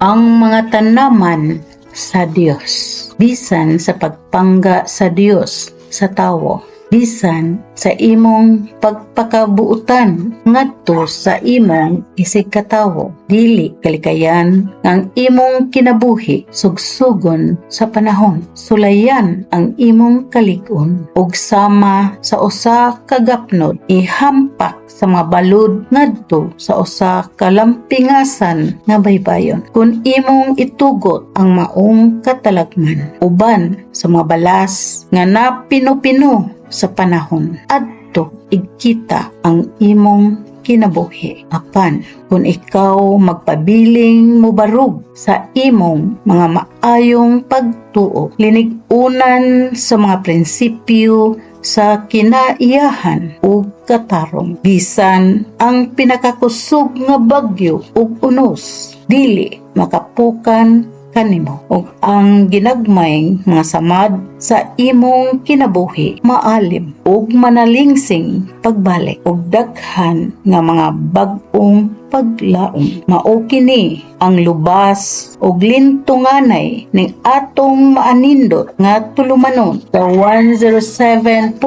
Ang mga tanaman sa Dios, bisan sa pagpangga sa Dios sa tawo, bisan sa imong pagpakabuutan ngadto sa imong isigkatawo, dili kalikayan ang imong kinabuhi sugsugon sa panahon. Sulayan ang imong kalig-on ug sama sa usa ka gapnod ihampak sa mga balud ngadto sa usa ka lampingasan nga baybayon. Kung imong itugot ang maong katalagman uban sa mga balas nga napino-pino sa panahon, adto igkita ang imong kinabuhi. Apan kung ikaw magpabiling mobarog sa imong mga maayong pagtuo, linig-unan sa mga prinsipyo sa kinaiyahan ug katarong, bisan ang pinakakusog nga bagyo ug unos dili makapukan kanimo, ug ang ginagmay mga samad sa imong kinabuhi maalim ug manalingsing pagbalik ug daghan nga mga bag-ong paglaom. Mao kini ang lubas ug lintunganay ning atong maanindot nga tulumanon sa 107.1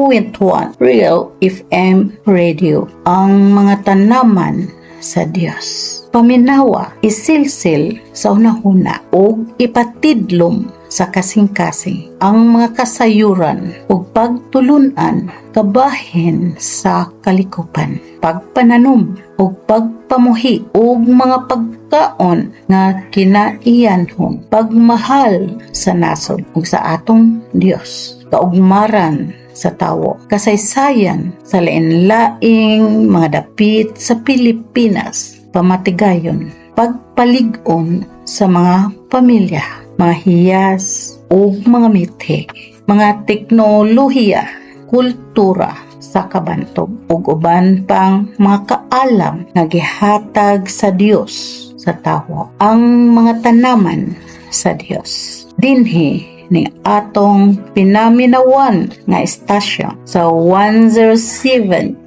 Real FM Radio, Ang mga tanaman sa Dios. Paminawa, isilsil sa hunahuna ug ipatidlom sa kasing-kasing ang mga kasayuran ug pagtulunan kabahin sa kalikupan, pagpananom ug pagpamuhi ug mga pagkaon nga kinaiyanhon, pagmahal sa nasod ug sa atong Dios, kaugmaran sa tawo, kasaysayan sa lain-laing mga dapit sa Pilipinas, pamatigayon, pagpalig-on sa mga pamilya, mga hiyas ug mga mithi, mga teknolohiya, kultura sa kabantog ug uban pang mga kaalam nga gihatag sa Dios sa tawo. Ang mga tanaman sa Dios. Dinhi ni atong pinaminawan nga istasyon sa 107.1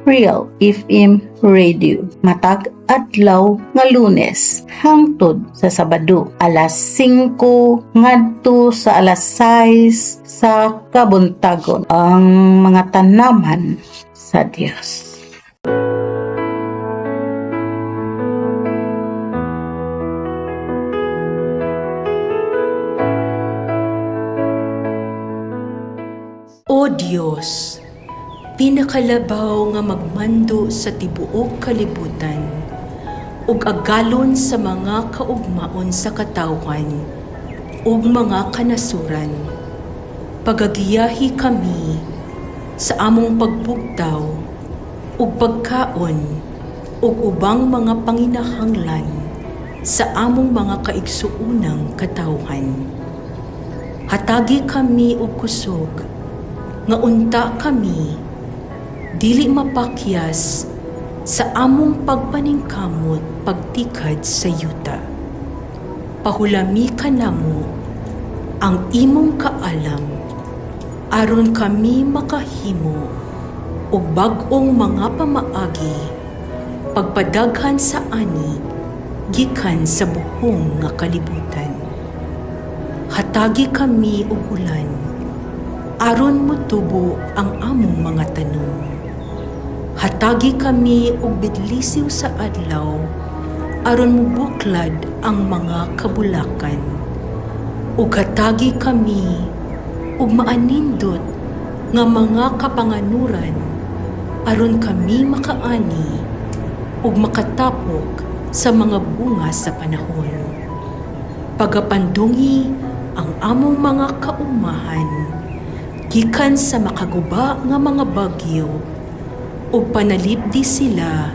Real FM Radio matag adlaw nga Lunes hangtod sa Sabado, alas 5 ngadto sa alas 6 sa kabuntagon. Ang mga tanaman sa Dios. O Dios, pinakalabaw nga magmando sa tibuok kalibutan ug agalon sa mga kaugmaon sa katawhan ug mga kanasuran. Pagagiyahi kami sa among pagbugtaw ug pagkaon ug ubang mga panginahanglan sa among mga kaigsuonang katawhan. Hatagi kami og kusog nga unta kami dili mapakyas sa among pagpaningkamot pagtikad sa yuta. Pahulami kanamo ang imong kaalam aron kami makahimo og bag-ong mga pamaagi pagpadaghan sa ani gikan sa buhong nga kalibutan. Hatagi kami og ulan aron motubo ang among mga tanom. Hatagi kami og bidlisiw sa adlaw aron mobuklad ang mga kabulakan. Ug hatagi kami og maanindot nga mga kapanganuran aron kami makaani ug makatapok sa mga bunga sa panahon. Pagapandungi ang among mga kaumahan gikan sa makaguba nga mga bagyo ug panalipdi sila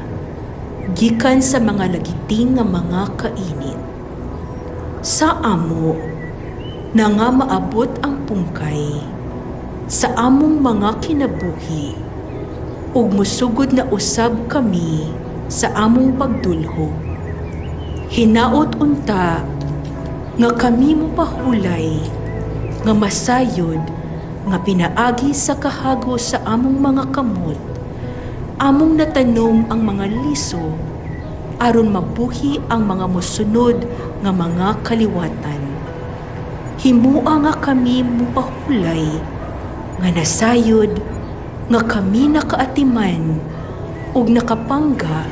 gikan sa mga lagiting nga mga kainit. Sa amo na nga maabot ang pungkay sa among mga kinabuhi ug musugod na usab kami sa among pagdulhog. Hinaot unta nga kami mopahulay nga masayod nga pinaagi sa kahago sa among mga kamot, among natanom ang mga liso aron mabuhi ang mga mosunod nga mga kaliwatan. Himua nga kami mupahulay nga nasayod nga kami nakaatiman ug nakapangga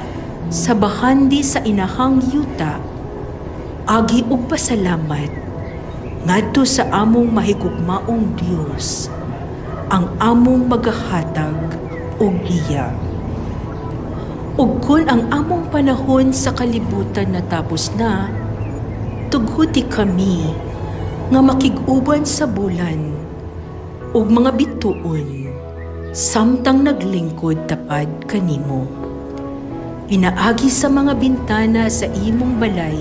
sa bahandi sa inahang yuta, agi og pasalamat ngadto sa among mahigugmaong Dios, ang among magahatag og giya. Ug kun ang among panahon sa kalibutan natapos na, tughuti kami nga makig-uban sa bulan ug mga bituon samtang naglingkod tapad kanimo. Pinaagi sa mga bintana sa imong balay,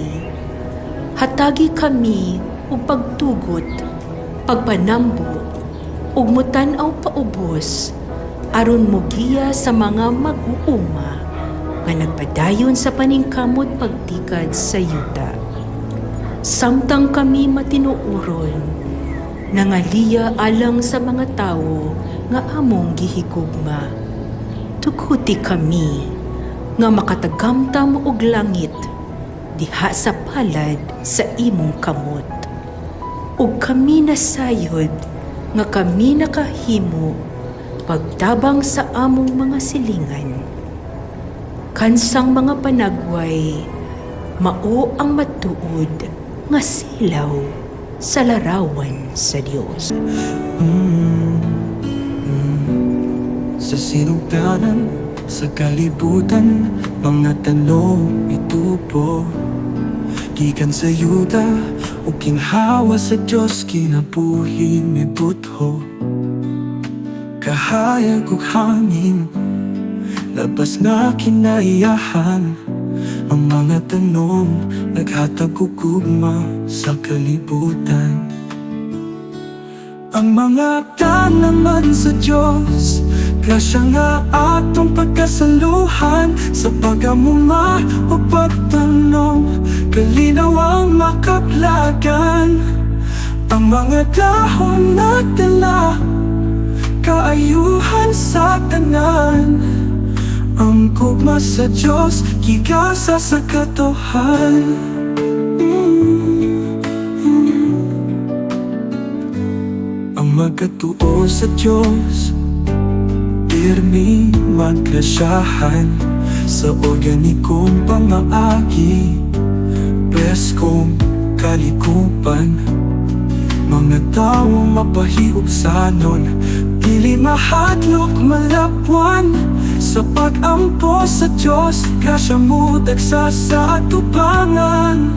hatagi kami og pagtugot, pagpanambo, ug mutan-aw paubos aron mogiya sa mga mag-uuma nga nagpadayon sa paningkamot pagtikad sa yuta. Samtang kami matinuoron, nangaliya alang sa mga tawo nga among gihigugma, tughuti kami nga makatagamtam og langit diha sa palad sa imong kamot. Ug kami nasayod nga kami nakahimo pagtabang sa among mga silingan. Kansang mga panagway, mao ang matuod nga silaw sa larawan sa Dios. Sa sinugdanan, sa kalibutan, mga tanong itupo. Gikan sa yuta, o kinhawa sa Diyos, kinabuhi ni butho. Kahayag ug hangin, labas na kinaiyahan. Ang mga tanong, naghatag og gugma sa kalibutan. Ang mga tanaman sa Diyos, grasya nga atong pagkasaluhan. Sa pag-amuma o pagtanong, kalinaw ang makaplagan. Ang mga dahon nagdala kaayuhan sa tanan. Ang gugma sa Diyos, gigasa sa katohan. Ang magkatuo sa Diyos, pirmi magkasyahan. Sa organikong pamaagi, preskong kalikupan. Mga tao mapahiubsanon, dili mahadlok malapwan. Sa pag-ampo sa Diyos, grasya mo dagsa sa atubangan.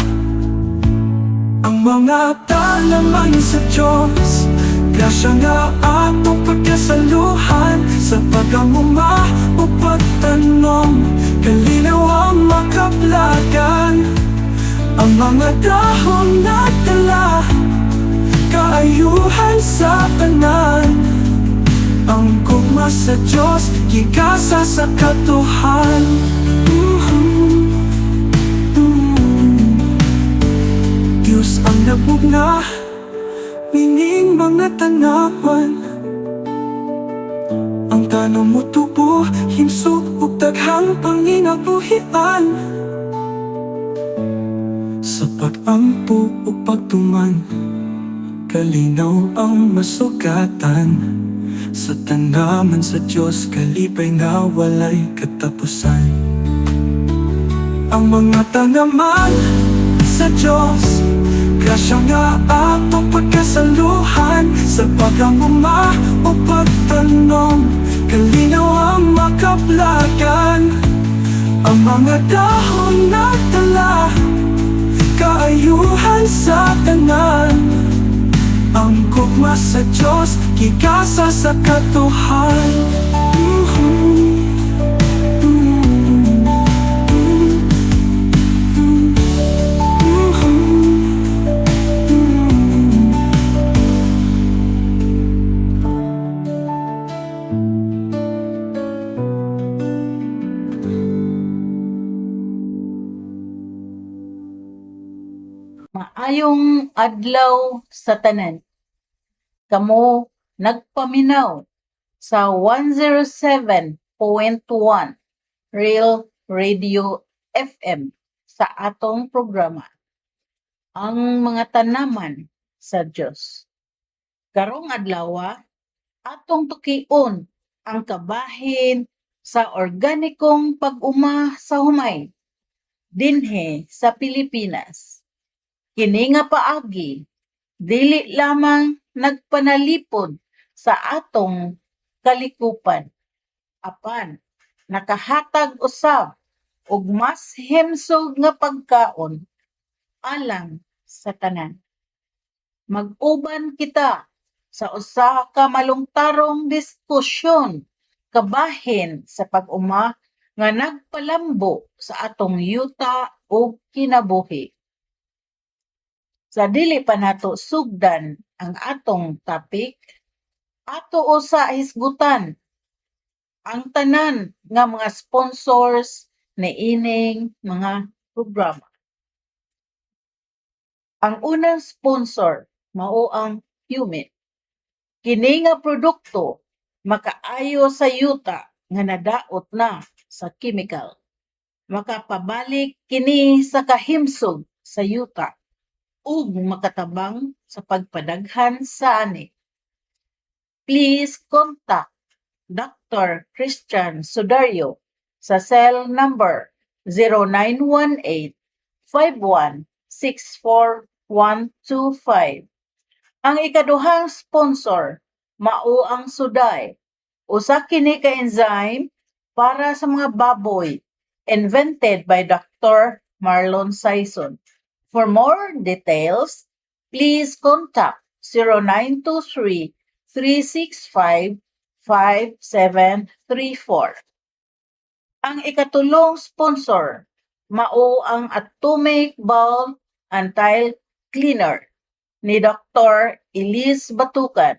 Ang mga tanaman sa Diyos, grasya nga atong pagkasaluhan. Sa pag-amuma o pagtanong, kalinaw ang makaplagan. Ang mga dahon nagdala kaayuhan sa tanan. Ang gugma sa Diyos, gigasa sa katuhan. Diyos ang nagmugna nining mga tanaman. Ang tanom mo tubo, himsog ug daghang panginabuhian. Sa pag-ampo o pagtuman, kalinaw ang masugatan. Sa tanaman sa Diyos, kalipay nga walay katapusan. Ang mga tanaman sa Diyos, grasya nga atong pagkasaluhan. Sa pag-amuma o pagtanong, kalinaw ang makaplagan. Ang mga dahon nagdala kaayuhan sa tanan. Ang gugma sa Diyos, gigasa sa katuhan. Maayong adlaw sa tanan. Kamo nagpaminaw sa 107.1 Real Radio FM sa atong programa, Ang Mga Tanaman sa Dios. Karong adlaw, atong tukion ang kabahin sa organikong pag-uma sa humay dinhi sa Pilipinas. Kini nga paagi dili lamang nagpanalipod sa atong kalikupan apan nakahatag usab og mas himsog nga pagkaon alang sa tanan. Mag-uban kita sa usa ka malungtarong diskusyon kabahin sa pag-uma nga nagpalambo sa atong yuta ug kinabuhi. Sa dili pa nato sugdan ang atong topic, ato usa hisgutan ang tanan nga mga sponsors niining mga programa. Ang unang sponsor mao ang Humit. Kini nga produkto makaayo sa yuta nga nadaot na sa chemical. Makapabalik kini sa kahimsog sa yuta ug makatabang sa pagpadaghan sa ani. Please contact Dr. Christian Sudario sa cell number 0918 5164125. Ang ikaduhang sponsor mao ang Suday. Usa kini ka enzyme para sa mga baboy, invented by Dr. Marlon Sison. For more details, please contact 0923 365 5734. Ang ikatulong sponsor mao ang Atomic Bowl and Tile Cleaner ni Dr. Elise Batukan.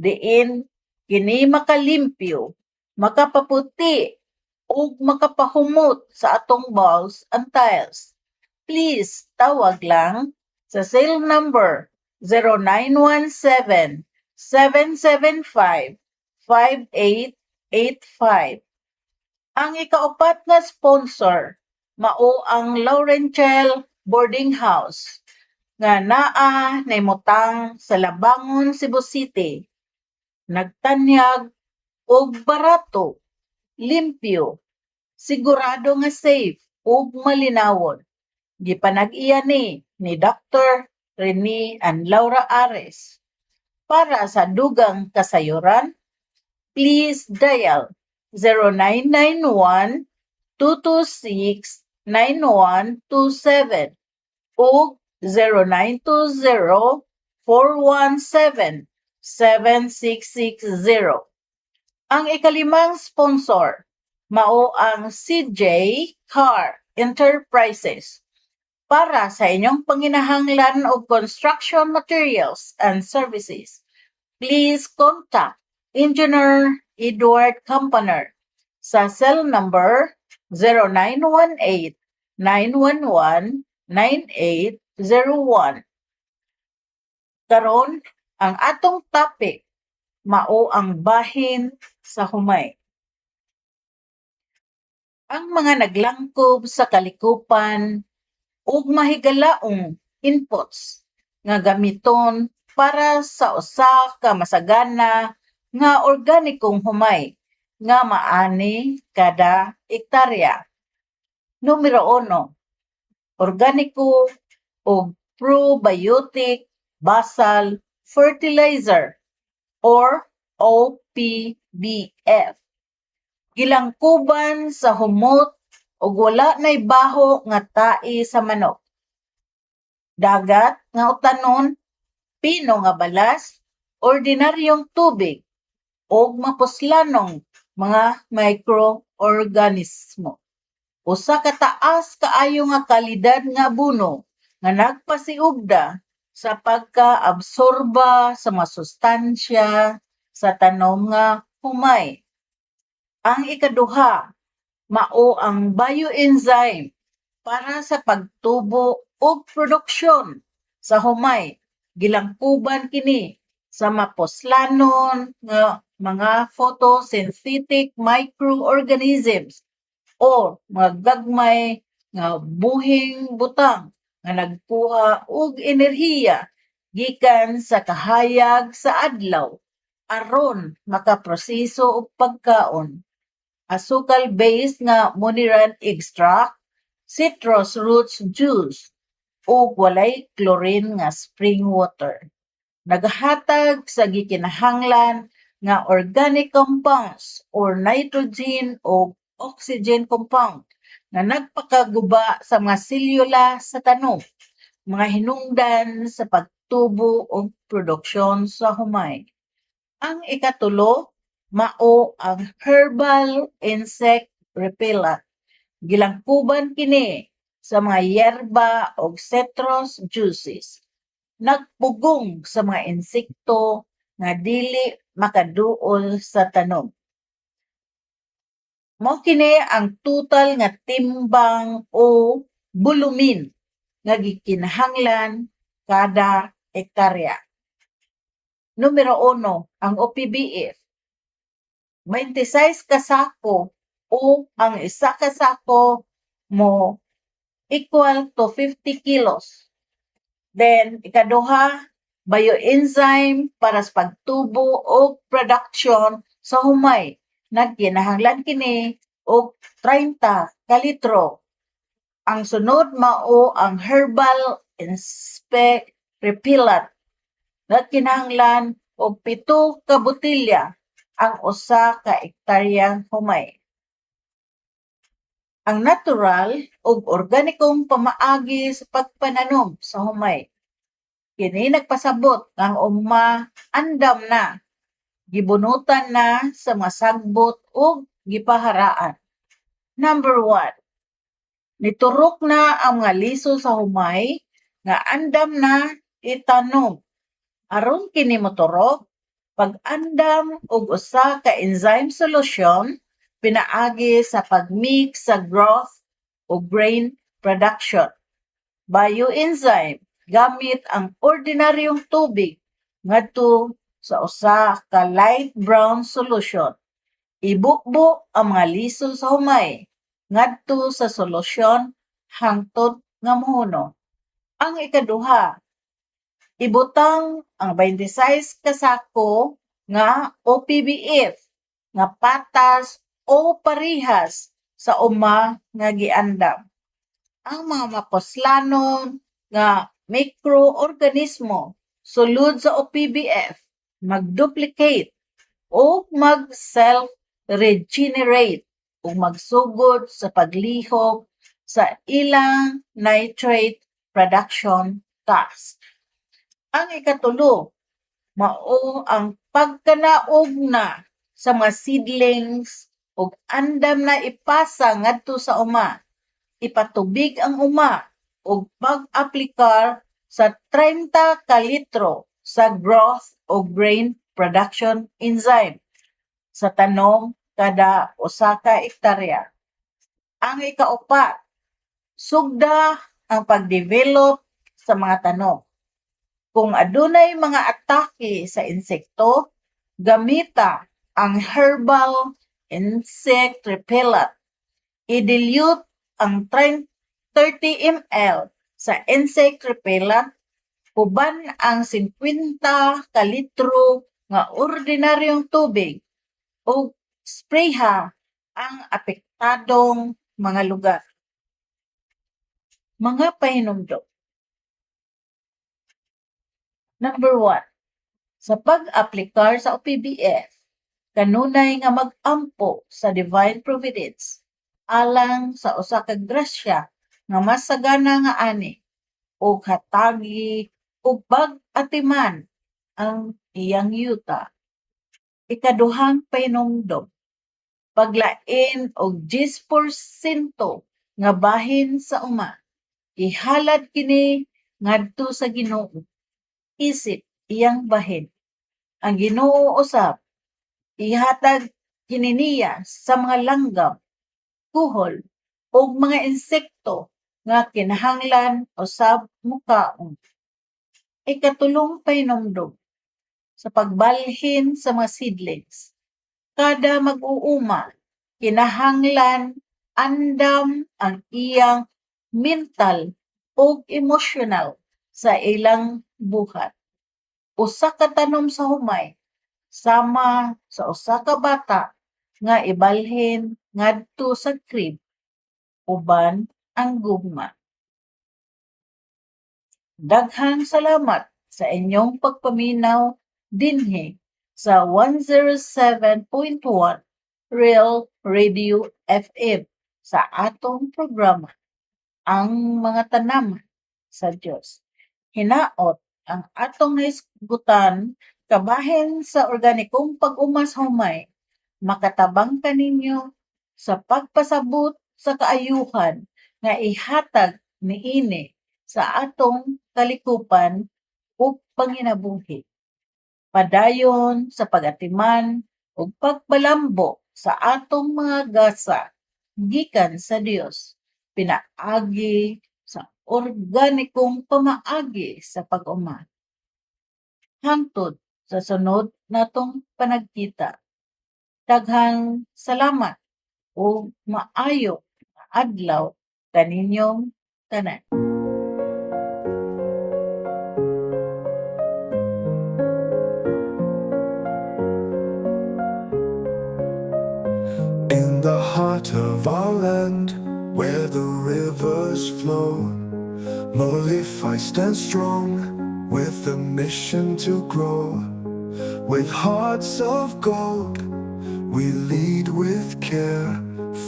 Diin kini makalimpyo, makapaputi ug makapahumot sa atong bowls and tiles. Please tawag lang sa cell number 0917 775 5885. Ang ikaupat nga sponsor mao ang Laurentiel Boarding House nga naa naimutang sa Labangon, Cebu City. Nagtanyag og barato, limpyo, sigurado nga safe ug malinawon. Gipanag-iya ni Dr. Rene and Laura Ares. Para sa dugang kasayuran, please dial 0991 226 9127 ug 0920 417 7660. Ang ikalimang sponsor mao ang CJ Car Enterprises. Para sa inyong panginahanglan og construction materials and services, please contact Engineer Edward Campaner sa cell number 0918 911 9801. Karon, ang atong topic mao ang bahin sa humay. Ang mga naglangkob sa kalikupan ug mahigalaong inputs nga gamiton para sa usa ka masagana nga organikong humay nga maani kada ektarya. Numero 1, organiko ug probiotic basal fertilizer or OPBF. Gilangkuban sa humot ug wala nay baho nga tae sa manok, dagat nga utanon, pino nga balas, ordinaryong tubig ug mapuslanong mga microorganismo. Usa ka taas kaayo nga kalidad nga abono nga nagpasiugda sa pagkaabsorba sa mga sustansya sa tanom nga humay. Ang ikaduha mao ang bioenzyme para sa pagtubo ug produksyon sa humay. Gilangkuban kini sa mapuslanon nga mga photosynthetic microorganisms o mga gagmay nga buhing butang nga nagkuha og enerhiya gikan sa kahayag sa adlaw aron makaproseso og pagkaon. Asukal-based nga moneran extract, citrus roots juice, ug walay chlorine nga spring water. Nagahatag sa gikinahanglan nga organic compounds or nitrogen o oxygen compound nga nagpakaguba sa mga selyula sa tanom, mga hinungdan sa pagtubo ug produksyon sa humay. Ang ikatulo mao ang herbal insect repellent. Gilangkuban kini sa mga yerba og citrus juices. Nagpugong sa mga insekto nga dili makaduol sa tanom. Mao kini ang total nga timbang o bolumen nga gikinahanglan kada ektarya. Numero 1, ang OPBF. 26 ka sako o ang isa ka sako mo equal to 50 kilos. Then, ikaduha, bioenzyme para sa pagtubo o production sa humay. Nagkinahanglan kini og 30 ka litro. Ang sunod mao ang herbal insect repellent. Nagkinahanglan og 7 ka botelya ang usa ka ektaryang humay. Ang natural ug organikong pamaagi sa pagpananom sa humay. Kini nagpasabot nga ang uma andam na, gibunutan na sa mga sagbot ug gipaharaan. Number 1. Niturok na ang mga liso sa humay nga andam na itanom. Aron kini moturok, pag-andam og usa ka enzyme solution pinaagi sa pag-mix sa growth o grain production. Bioenzyme gamit ang ordinaryong tubig ngadto sa usa ka light brown solution. Ibukbo ang mga liso sa humay ngadto sa solusyon hangtod nga mohuno. Ang ikaduha, ibutang ang 26 ka sako nga OPBF nga patas o parihas sa uma nga giandam. Ang mga mapuslanon nga mikroorganismo sulod sa OPBF mag-duplicate o mag-self-regenerate ug magsugod sa paglihok sa ilang nitrate production task. Ang ikatulo, mao ang pagkanaog na sa mga seedlings ug andam na ipasa ngadto sa uma. Ipatubig ang uma ug pag-aplikar sa 30 ka litro sa growth o grain production enzyme sa tanom kada usa ka ektarya. Ang ikaupat, sugda ang pag-develop sa mga tanom. Kung adunay mga atake sa insekto, gamita ang herbal insect repellent. I-dilute ang 30 ml sa insect repellent uban ang 50 ka litro nga ordinaryong tubig ug sprayha ang apektadong mga lugar. Mga pahinumdom. Number 1. Sa pag-aplikar sa OPBF, kanunay nga mag-ampo sa Divine Providence alang sa usa ka grasya nga mas sagana nga ani ug hatagi og pag-atiman ang iyang yuta. Ikaduhang pahinumdom, paglain og 10% nga bahin sa uma. Ihalad kini ngadto sa Ginoo isip iyang bahin. Ang Ginoo usab ihatag kini niya sa mga langgam, kuhol ug mga insekto nga kinahanglan usab mokaon. Ikatulong pahinumdom, sa pagbalhin sa mga seedlings. Kada mag-uuma, kinahanglan Andam ang iyang mental ug emosyonal sa ilang buhat. Usa ka tanom sa humay sama sa usa ka bata nga ibalhin ngadto sa crib uban ang gugma. Daghang salamat sa inyong pagpaminaw dinhi sa 107.1 Real Radio FM sa atong programa Ang Mga Tanaman sa Dios. Hinaot ang atong nahisgutan kabahin sa organikong pag-uma sa humay makatabang kaninyo sa pagpasabot sa kaayuhan nga ihatag niini sa atong kalikupan ug panginabuhi. Padayon sa pag-atiman ug pagpalambo sa atong mga gasa gikan sa Dios pinaagi sa organikong pamaagi sa pag-uma. Hangtod sa sunod natong panagkita. Daghang salamat ug maayo nga adlaw kaninyong tanan. In the heart of our land, where the rivers flow, Molify stands strong with a mission to grow. With hearts of gold, we lead with care.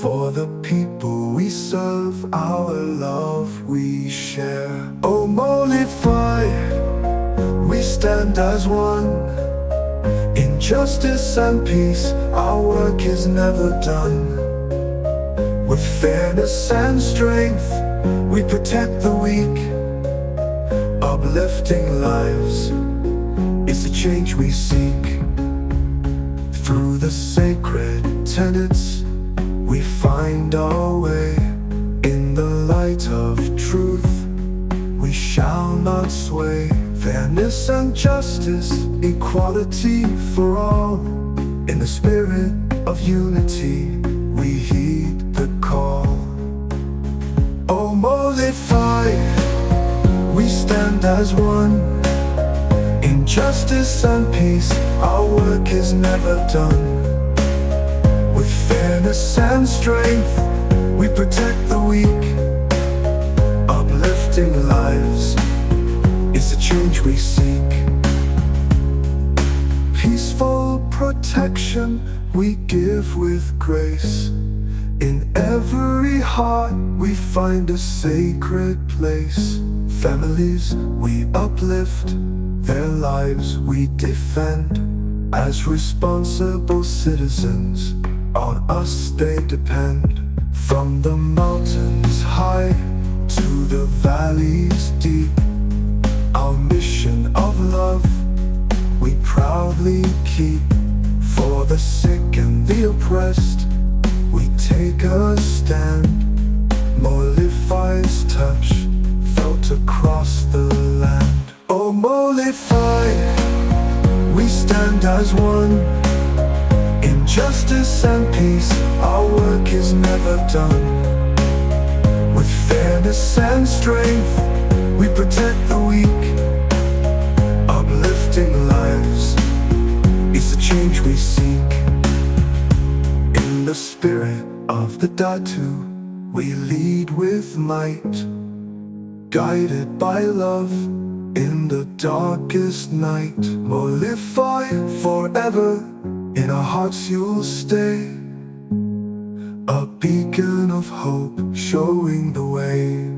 For the people we serve, our love we share. Oh, Molify, we stand as one. In justice and peace, our work is never done. With fairness and strength, we protect the weak. Uplifting lives is the change we seek. Through the sacred tenets, we find our way. In the light of truth, we shall not sway. Fairness and justice, equality for all. In the spirit of unity, we heed the call. Oh, Molify, we stand as one. In justice and peace, our work is never done. With fairness and strength, we protect the weak. Uplifting lives is the change we seek. Peaceful protection we give with grace. In every heart we find a sacred place. Families we uplift, their lives we defend. As responsible citizens, on us they depend. From the mountains high to the valleys deep, our mission of love we proudly keep. For the sick and the oppressed, we take a stand. Molify's touch felt across the land. Oh, Molify, we stand as one. In justice and peace, our work is never done. With fairness and strength, we protect the weak. Uplifting lives is the change we seek. In the spirit of the Datu, we lead with might, guided by love in the darkest night. Molify forever, in our hearts you'll stay, a beacon of hope showing the way.